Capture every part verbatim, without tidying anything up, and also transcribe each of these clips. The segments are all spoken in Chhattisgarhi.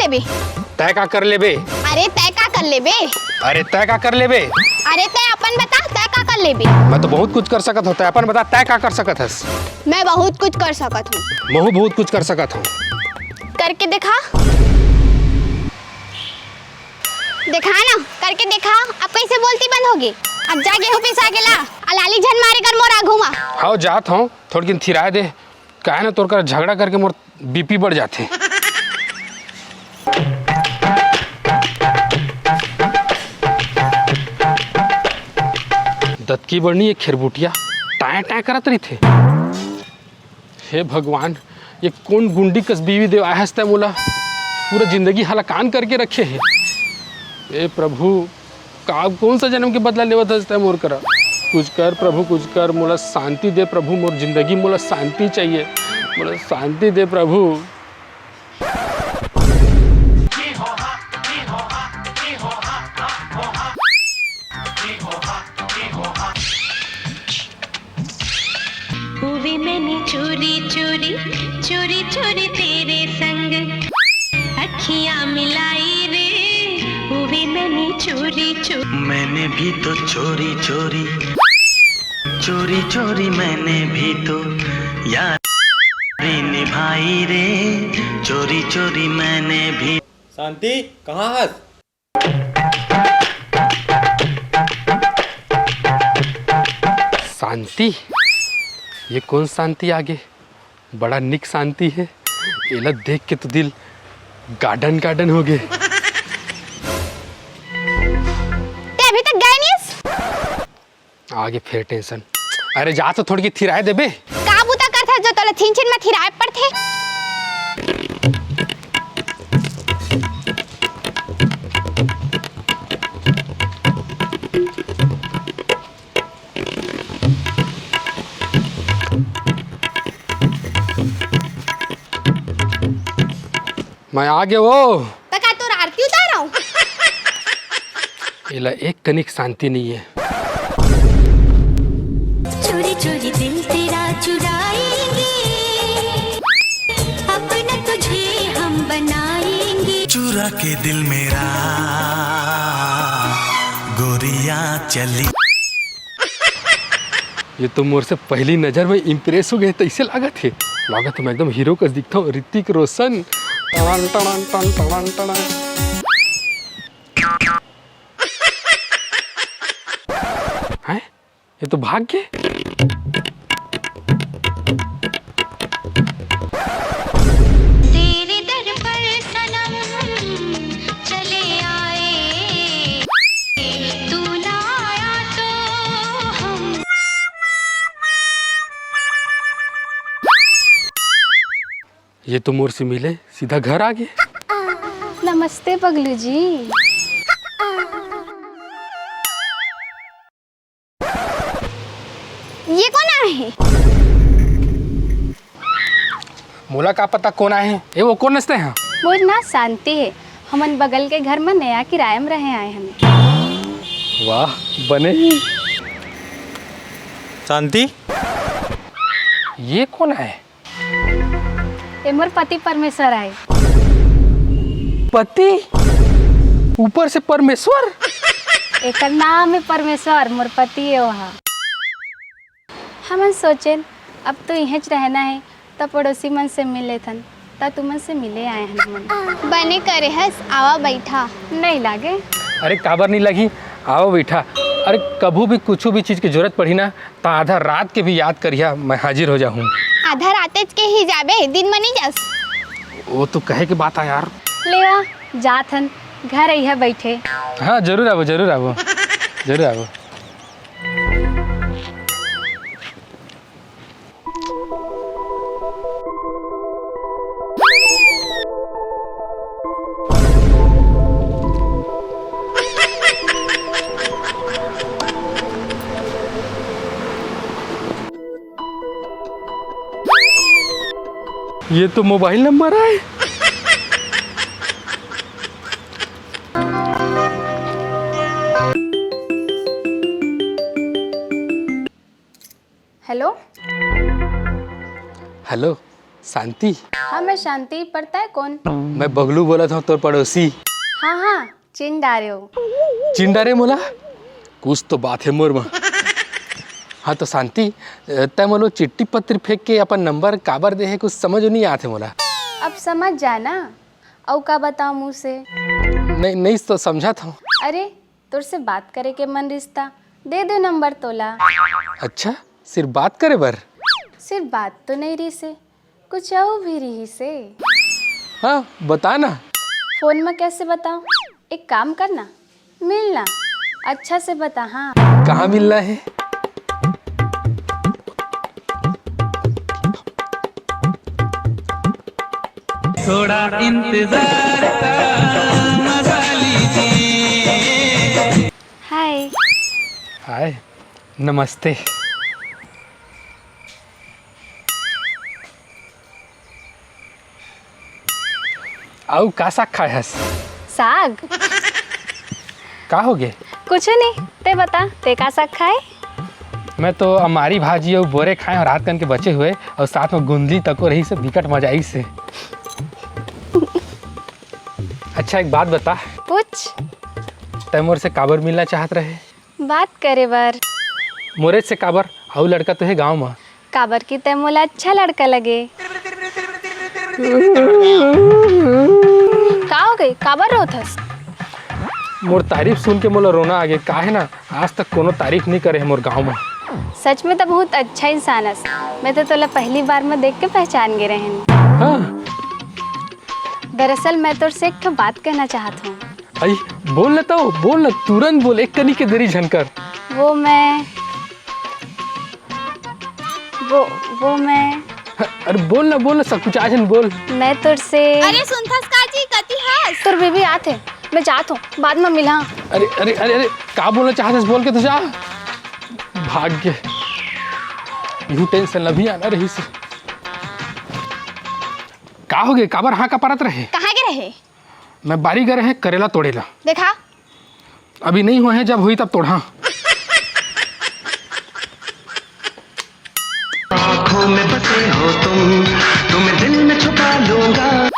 लेबे। तय का कर लेबे? अरे तय का कर लेबे? अरे तय का कर लेबे? अरे तय अपन बता, तय का कर लेबे? मैं तो बहुत कुछ कर सकत हूँ, तय अपन बता, तय का कर सकत हस? मैं बहुत कुछ कर सकत हूँ। महू बहुत कुछ कर सकत हूँ। करके देखा। देखा ना, करके देखा। अब कैसे बोलती बंद होगे? अब जा गेहूं पिसा के ला, आ लाली झन मारे कर मोर आघू मा। हव जात हूँ, थोड़किन थिराए दे। काहे ना तोर कर झगड़ा करके मोर बीपी बढ़ जाथे। दतकी बड़नी एक खेरबुटिया टाय टाय करत रहिथे। हे भगवान, ये कोन गुंडी कस बीवी देवाय हस तैं मोला? पूरा जिंदगी हलाकान करके रखे हे। ए प्रभु, का कोन सा जन्म के बदला लेवत हस तैं मोर करा? कुछ कर प्रभु, कुछ कर, मोला शांति दे प्रभु, मोर जिंदगी मोला शांति चाहिए, मोला शांति दे प्रभु। हुई मैंने चोरी चोरी, चोरी चोरी तेरे संग अखियां मिलाई रे। हुई मैंने चोरी चोरी। मैंने भी तो चोरी चोरी, चोरी चोरी मैंने भी तो यारी निभाई रे। चोरी चोरी मैंने भी। शांति, कहाँ हस? शांति? ये कोन शांति आगे? बड़ा निक शांति हे। एला देख के तो दिल garden garden होगे। तैं अभी तक गए नहीं हस? आगे फेर tension। अरे जा तो थोड़की थिराए देबे। का बुता करथस जो तोला छिन छिन म थिराए पड़थे? मैं आगे वो। त का तोर आरती उतारव? एला एक कनिक शांति नहीं है। चोरी चोरी दिल तेरा चुराएंगे, अपना तुझे हम बनाएंगे। चुरा के दिल मेरा गोरिया चली। ये तो मोर से पहली नजर में impress हो गए, तैसे लागत हे। लागत हे मैं एकदम hero कस दिखता हूँ, ऋतिक रोशन। टड़न, टड़न, टन, टड़न, टड़न। हैं? ये तो भाग गए। तेरे दर पर सनम चले आए, तू ना आया तो हम। ये तो मोर से मिले सीधा घर आ गए। नमस्ते पगलू जी। ये कोन आए हे? मोला का पता कोन आए हे? ए, वो कोन नचते हैं? मोर नाम शांति हे। हमन बगल के घर म नया किराया म रहे आए हन। वाह, बने। शांति? ये कोन आए? ए मोर पति परमेश्वर आए। पति? ऊपर से परमेश्वर? एकर नाम हे परमेश्वर, मोर पति हे ओहा। हमन सोचेन, अब तो इहेंच रहना हे, त पड़ोसी मन से मिल लेथन, त तुमन से मिले आए हन हमन। बने करे हस, आवा बइठा। नहीं लागे। अरे काबर नहीं लगी, आवा बइठा। अरे कभू भी कुछ भी चीज की जरूरत पड़ी ना, त आधा रात के भी याद करिहा, मैं हाजिर हो जाहूँ। आधा रातेच के ही जाबे, दिन म नहीं जास। वो तो कहे के बात आ यार। लेवा, जात हन, घर अइहा बइठे। हाँ, जरूर आबो, जरूर आबो, जरूर आबो। ये तो मोबाइल नंबर आए। हेलो। हेलो, शांति। हाँ, मैं शांति, पर तै कोन? मैं बगलू बोलत हँव, तोर पड़ोसी। हाँ हाँ, चिन डारे हो। चिन डारे मोला? कुछ तो बात हे मोर म। हाँ तो शांति, तै मोला चिट्ठी पत्री फेंक के अपन नंबर काबर दे हे, कुछ समझ नहीं आत हे मोला। अब समझ जा ना, अउ का बताओ मुँह से। नहीं नहीं, तो समझत हँव। अरे, तोर से बात करे के मन रिस त दे दे नंबर तोला। अच्छा, सिर्फ बात करे बर? सिर्फ बात तो नहीं रिसे, कुछ अउ भी रिसे। हाँ, बता ना। फोन में कैसे बताओ? एक काम करना, मिलना, अच्छा से बता। हाँ, कहाँ मिलना है? थोड़ा इंतजार का मजा लीजिए। हाय। हाय, नमस्ते। अउ का साग खाए हस? साग? का हो गे? कुछ नहीं, ते बता, ते का साग खाए? मैं तो अमारी भाजी अउ बोरे खाए हँव रात कन के बचे हुए, अउ साथ में गुंदली तको रहिसे, बिकट मजा आइसे। अच्छा, एक बात बता। पूछ। तै मोर से काबर मिलना चाहत रहे? बात करे बर। मोरे से काबर? अउ लड़का तो हे गाँव म। काबर कि तै मोला अच्छा लड़का लगे। का हो गे? काबर रोथस? मोर तारीफ सुन के मोला रोना आ गे। काहे ना, आज तक कोनो तारीफ नहीं करे हे मोर गाँव म। सच में तो बहुत अच्छा इंसान हस। मैं तो तोला पहली बार में देख के पहचान गे रहेन। हाँ। दरअसल मैं तोर से एक ठो बात कहना चाहत हँव। अई, बोल ना तो, बोल ना, तुरंत बोल, एक कनी के देरी झन कर। वो मैं, वो, वो मैं अरे बोल ना, बोल ना, सब कुछ आज बोल। मैं तोर से अरे सुनथस का जी, कति हस? तोर बीबी आत हे, मैं जात हँव, बाद में मिलहा। अरे, अरे, अरे, अरे, का बोलना चाहत हस, बोल के तो जा। भाग गे। यू टेंशन अभी आना रहिसे। का हो गे, काबर हाँ का परत रहे? कहाँ गे रहे? मैं बारी गे रहें करेला तोड़े ला। देखा। अभी नहीं होए हे, जब होही तब तोड़हा। आँखों में बसे हो तुम, तुम्हें दिल में छुपा लूंगा।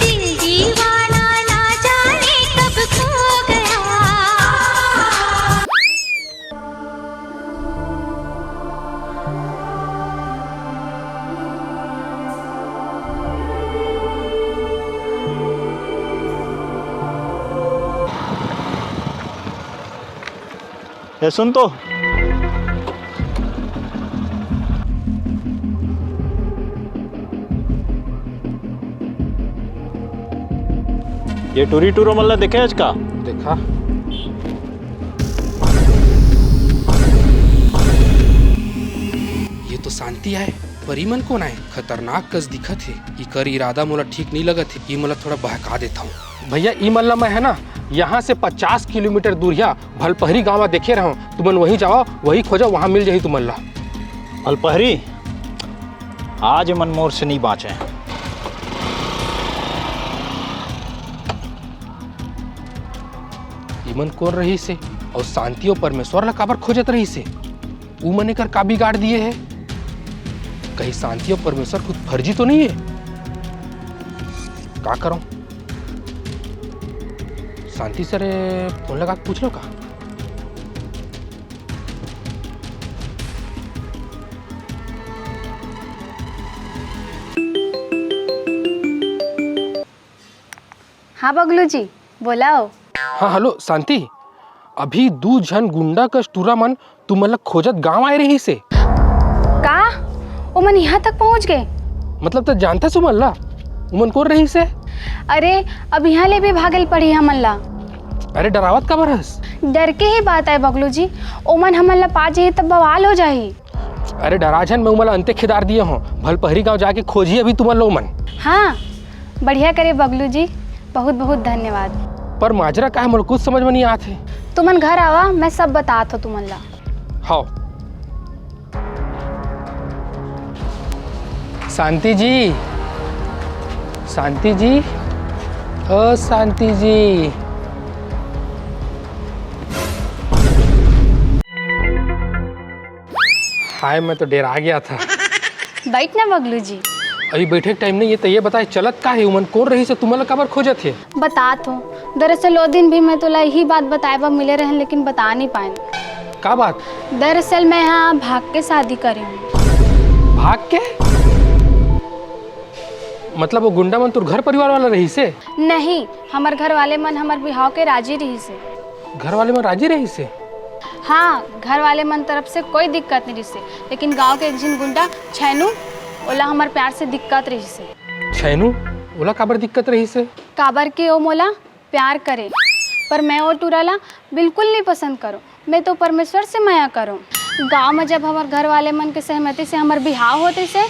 दिल दीवाना ना जाने कब खो गया। ए, सुन तो। ये टूरी टूरो मन ला देखे हस का? देखा। ये तो शांति आय, पर इमन कोन आय? खतरनाक कस दिखत हे। इकर इरादा मोला ठीक नइ लगत हे। ये मोला थोड़ा बहका देथव। भैया, ई मन ला मैं, है ना, यहाँ से पचास किलोमीटर दूरिया भलपहरी गाँव देखे रहव। तुमन वहीं जावा, वहीं खोजा, वहाँ मिल जाही तुमन ला। भलपहरी? आज मन मोर से नइ बाँचे। इमन कोन रहिसे? अउ शांति अउ परमेश्वर ला काबर खोजत रहिसे? उमन एकर का बिगाड़ दिए हे? कहीं शांति अउ परमेश्वर कुछ फर्जी तो नहीं है? का करव? शांति सर फोन लगा के पूछ लव का? हाँ बगलू जी, बोलव। हाँ, हेलो शांति, अभी दू झन गुंडा कस टूरा मन तुमन ला खोजत गांव आए रहिसे। का? ओमन यहाँ तक पहुँच गे? मतलब, त जानथस उमन ला? उमन कोन रहिसे? अरे, अब यहाँ ले भी भागे ल पड़ही हमन ला। अरे, डरावत काबर हस? डर के ही बात आय बगलू जी, ओमन हमन ला पा जाही त बवाल हो जाही। अरे डरा झन, मैं उमन ला अंते खेदार दिए हव। भलपहरी गांव जाके खोजही अभी तुमन ला ओमन। हाँ, बढ़िया करे बगलू जी, बहुत बहुत धन्यवाद। पर माजरा का हे, मोला कुछ समझ में नइ आत हे। तुमन घर आवा, मैं सब बतात हव तुमन ला। हव। शांति जी, शांति जी, ओ शांति जी। हाय, मैं तो डेरा गया था। बैठ ना बगलू जी। अभी बैठे के टाइम नहीं है, तो ये बताए, चलत का है? उमन कौन रहिस हे, तुमन ला काबर खोजत हे? बतात हों, दरअसल ओ दिन भी मैं तोला यही बात बताए बर मिले रहेन, लेकिन बता नहीं पाएन। का बात? दरअसल मैं हा भाग के शादी करे हूँ। भाग के? मतलब वो गुंडा मन तोर घर परिवार वाला रहिस हे? नहीं, हमर घर वाले मन हमर बिहाव के राजी रहिस हे। घर वाले मन राजी रहिस हे? हाँ, घर वाले मन तरफ से कोई दिक्कत नहीं रहिस हे, लेकिन गांव के एक झिन गुंडा छैनू, ओला हमर प्यार से दिक्कत रहिस हे। छैनू, ओला काबर दिक्कत रहिस हे? काबर के ओ मोला प्यार करे, पर मैं ओ टूरा ला बिल्कुल नहीं पसंद करूँ। मैं तो परमेश्वर से मया करूँ। गांव में जब हमर घर वाले मन के सहमति से हमर बिहाव होत रहिस हे,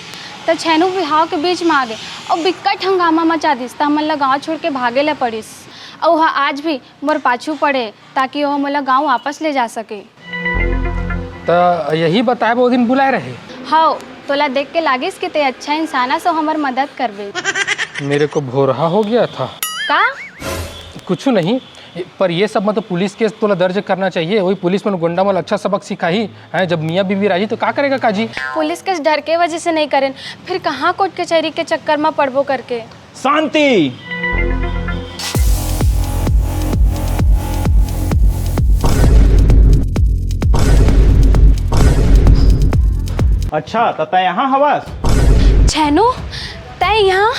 त छैनू बिहाव के बीच में आ गे अउ बिकट हंगामा मचा दिस, त हमन ला गांव छोड़ के भागे ला पड़िस। अउ ओहा आज भी मोर पाछू पड़े, ताकि ओह मोला गांव वापस ले जा सके। त यही बताए बर ओ दिन बुलाए रहे? हव, तोला देख के लागिस कि ते अच्छा इंसान हस अउ हमर मदद करबे। मेरे को भोरहा हो गया था। का? कुछ नहीं, पर ये सब में तो पुलिस केस तोला दर्ज करना चाहिए। वही पुलिस मन गुंडा मन ला अच्छा सबक सिखाही। हैं, जब मियाँ बीवी राजी तो का करेगा काजी? पुलिस केस डर के वजह से नहीं करेन, फिर कहाँ कोर्ट कचहरी के चक्कर में पड़बो करके। शांति। अच्छा, त तै यहाँ हवस? छैनू, तै यहाँ?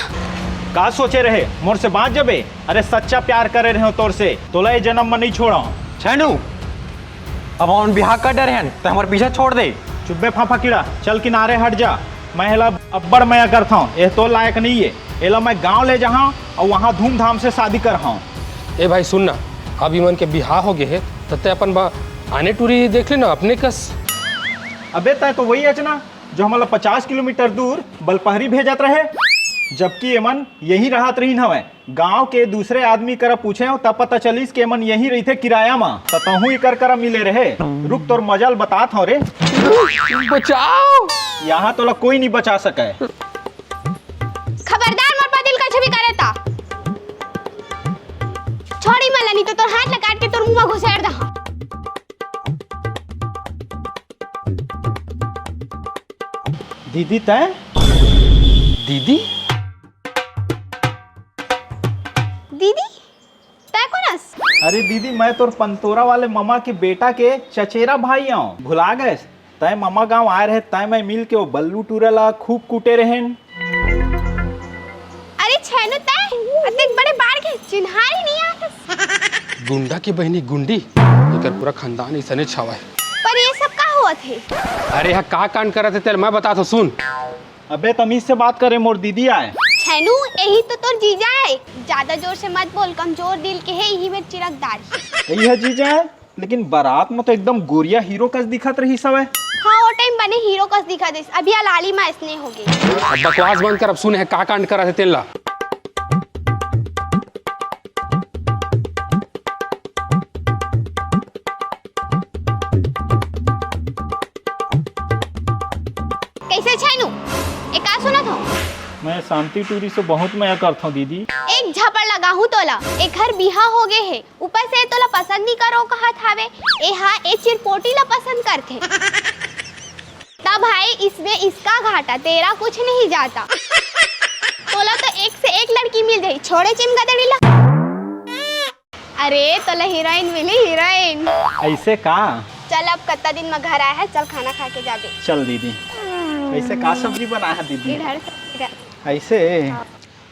का सोचे रहे, मोर से बाँच जबे? अरे, सच्चा प्यार करे रहे तोर से, तोला ये जन्म में नहीं छोड़ा। छैनू, अब हमन बिहाव कर डरे हन, त हमर पीछा छोड़ दे। चुप बे फाफा कीड़ा, चल किनारे हट जा। मैं एला अब्बड़ मया करथौं, एह तोर लायक नहीं है। एला मैं गांव ले जाहौं अउ वहां धूमधाम से शादी करहौं। ए भाई सुन ना, अब इमन के बिहाव हो गे हे, त तै अपन बा आने टूरी देख ले ना अपने कस। अबे तै तो वही अच ना, जो हमन ला पचास किलोमीटर दूर बलपहरी भेजत रहे, जबकि एमन यहीं रहत रहिन हवय। गांव के दूसरे आदमी करा पूछे हौं, तब पता चलिस के एमन यहीं रहिथे किराया म। त तहूं इकर करा मिले रहे। रुक, तोर मजा ल बतात हौं रे। बचाओ! यहाँ तोला कोई नहीं बचा सके। खबरदार मोर पति ल कुछ भी करे ता। छोड़ी मला, नहीं तो तोर हाथ ला काट के तोर मुंह में घुसेड़ दहा। दीदी तै? दीदी? दीदी, तै कोन अस? अरे दीदी, मैं तोर पंतोरा वाले ममा के बेटा के चचेरा भाई हौं। भुला गएस? तै ममा गांव आए रहे, तै मैं मिल के वो बल्लू टूरा ला खूब कूटे रहेन। अरे छैनू, तै अतेक बड़े बाढ़ के चिन्हारी नहीं आत। गुंडा के बहिनी गुंडी, एकर पूरा खानदान इसने छावा है। पर ये सब का होत हे? अरे हा का कांड करत हे तेल मैं बतात हौं, सुन। अबे तमीज से बात करे, मोर दीदी आए। छैनू, यही तो तोर जीजा आए। ज्यादा जोर से मत बोल, कमजोर दिल के हे, यही में चिरक डारी। यही है जीजा आए, लेकिन बारात में तो एकदम गोरिया हीरो कस दिखत रहिस हवय। हाँ, वो टाइम बने हीरो कस दिखत रहिस, अभी आ लाली में ऐसने हो गई। अब बकवास बंद कर, अब सुन हे का कांड करत हे तेला। कैसे छैनू? ए का सुनत हो? मैं शांति टूरी से बहुत मया करथौं दीदी। एक झापड़ लगाहूं तोला, एकर बिहा हो गे हे, ऊपर से तोला पसंद नहीं करो कहत हावे, ए हा ए चिरपोटी ला पसंद करथे। ता भाई, इसमें इसका घाटा, तेरा कुछ नहीं जाता। तोला तो एक से एक लड़की मिल जाही, छोड़े चिमगदड़ी ला। अरे, तोला हीरोइन मिली, हीरोइन। ऐसे का? चल, अब कत्ता दिन में घर आए है, चल खाना खा के जाबे। चल दीदी, ऐसे का सब्जी बना है दीदी? इधर, इधर। ऐसे? हाँ।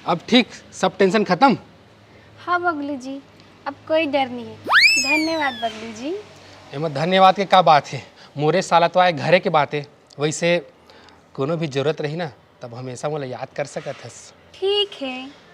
अब ठीक, सब टेंशन खत्म? हाँ बगलू जी, अब कोई डर नहीं है। धन्यवाद बगलू जी। एमा धन्यवाद के का बात है, मोरे साला तो आए घरे के बात है। वैसे कोनो भी जरूरत रही ना, तब हमेशा मोला याद कर सकत हस। ठीक है।